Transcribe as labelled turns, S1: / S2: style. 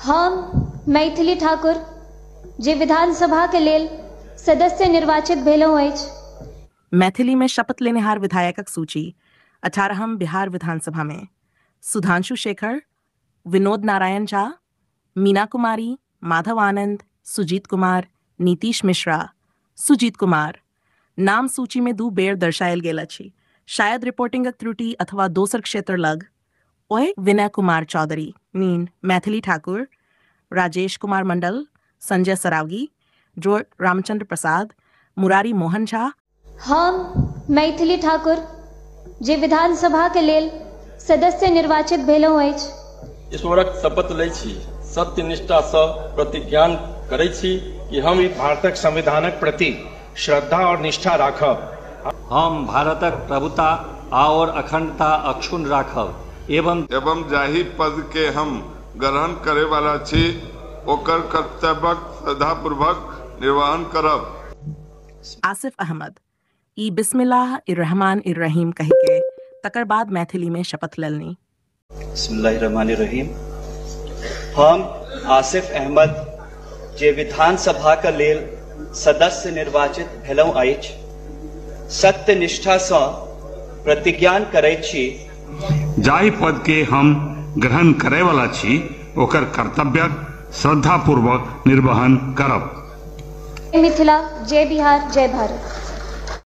S1: हम मैथिली ठाकुर जे विधानसभाके लेल सदस्य निर्वाचित भेलहुँ अछि।
S2: मैथिली मे शपथ लेनिहार विधायकक सूची 18हम बिहार विधानसभा मे सुधांशु शेखर, विनोद नारायण झा, मीना कुमारी, माधव आनंद, सुजीत कुमार, नीतीश मिश्रा, सुजीत कुमार नाम सूची मे 2 बेर दर्शायल गेल अछि। शायद रिपोर्टिंगक त्रुटि अथवा दोसर क्षेत्र लग। ओए विनय कुमार चौधरी, मीन मैथिली ठाकुर, राजेश कुमार मंडल, संजय सरावगी, जो रामचंद्र प्रसाद, मुरारी मोहन झा।
S1: हम मैथिली ठाकुर जे विधानसभाके लेल सदस्य निर्वाचित भेलहुँ अछि।
S3: ईश्वरक शपथ लै छी, सत्य निष्ठा सँ प्रतिज्ञान करै छी कि हम
S4: भारतक संविधानक प्रति श्रद्धा और निष्ठा राखब।
S5: हम भारतक प्रभुता आओर अखंडता अक्षुण्ण राखब एवं
S6: एवं जाहि पद के हम ग्रहण करे वाला छी ओकर कर्तव्यक श्रद्धापूर्वक निर्वहन करब।
S2: आसिफ अहमद ई बिस्मिल्लाह इर-रहमान इर-रहीम कहि के तकर बाद मैथिली में शपथ लेलनि।
S7: बिस्मिल्लाहिर्रहमानिर्रहीम। हम आसिफ अहमद जे विधानसभा के लेल सदस्य निर्वाचित भेलहुँ अछि, सत्य निष्ठा सँ प्रतिज्ञान करैत छी।
S8: जाहि पद के हम ग्रहण करे वाला छी ओकर कर्तव्यक श्रद्धापूर्वक निर्वहन करब।
S1: जय मिथिला, जय बिहार, जय भारत।